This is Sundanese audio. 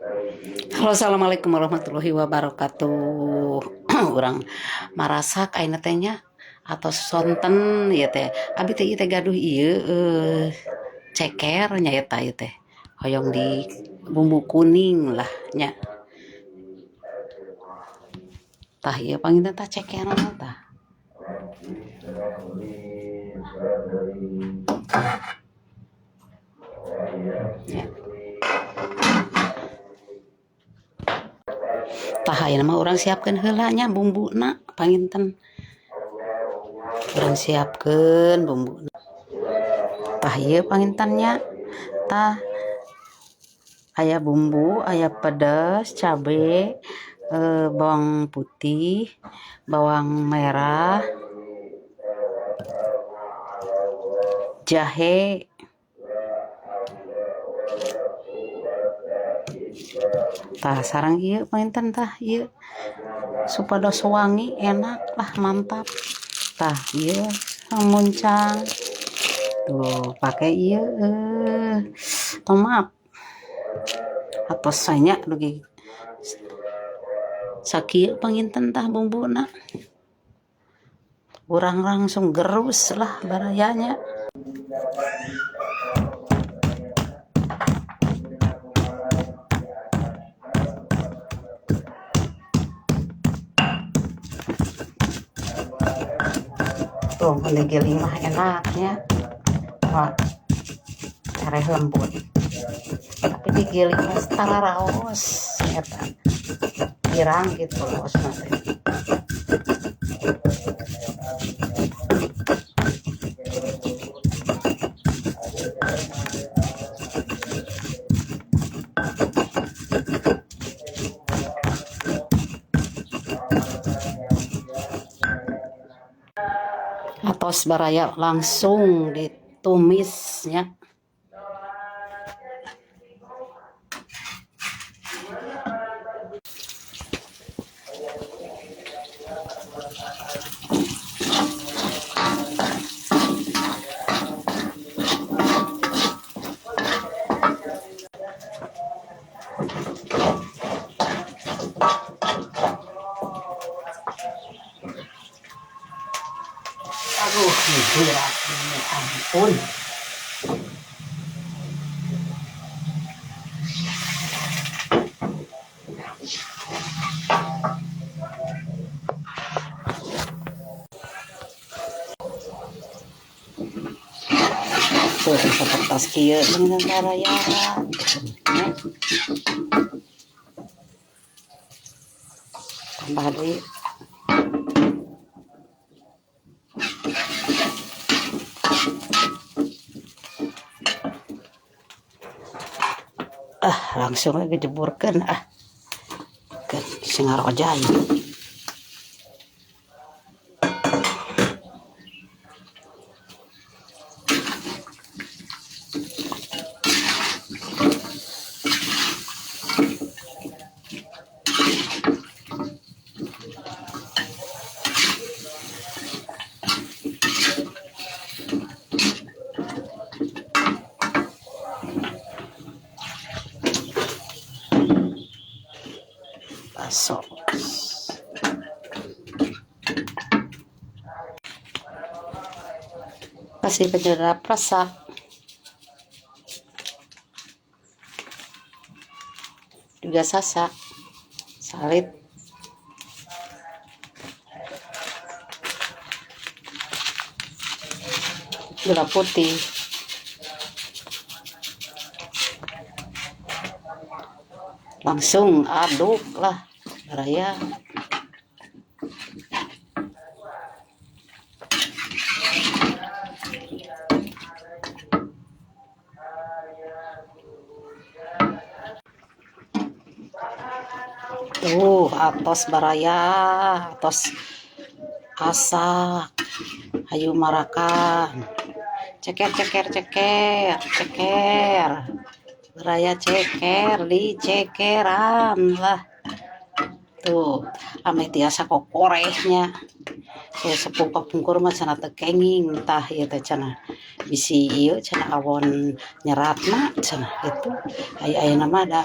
Halo, assalamualaikum warahmatullahi wabarakatuh. Urang marasak ayeuna teh nya atau sonten ieu teh. Abi teh ieu teh gaduh ieu ceker nya eta ieu teh. Hoyong di bumbu kuning lah nya. Tah ieu panginten tah cekerna tah. Ya. Tah ayeuna mah urang siapkeun heula nya bumbuna panginten. Urang siapkeun bumbuna. Tah ieu panginten nya. Tah aya bumbu, aya pedes, cabe, bawang putih, bawang merah, jahe. Tah sareng ieu panginten tah ieu supados wangi enak lah mantap. Tah ieu muncang. Tuh pake ieu tomat. Atos nya dugi sakieu panginten tah bumbuna. Urang langsung gerus lah barayanya. Tuh mun digiling mah enaknya. Wah, careh lembut. Tapi digiling mah tararaos eta. Pirang gitu raosna teh. Atos baraya langsung ditumisnya. Aduh, berat ini, ampun. Tuh, sapertos kieu beungeut baraya. Tambah deui. Ah, langsung aja jeburkeun ah. Keun sing ngarojay. Bakso. Kasih penyedap rasa. Juga sasa. Salib. Gula putih. Langsung aduk lah baraya. Tuh atos baraya, atos asak. Hayu marakan. Ceker ceker ceker ceker. Baraya ceker dicekeran lah. Tuh, ameh tiasa kokorehnya. Saya sepuh kapungkur mah cenah teu kenging tah ieu teh cenah. Bisi ieu cenah awon nyeratna cenah gitu. Aya ayeuna mah da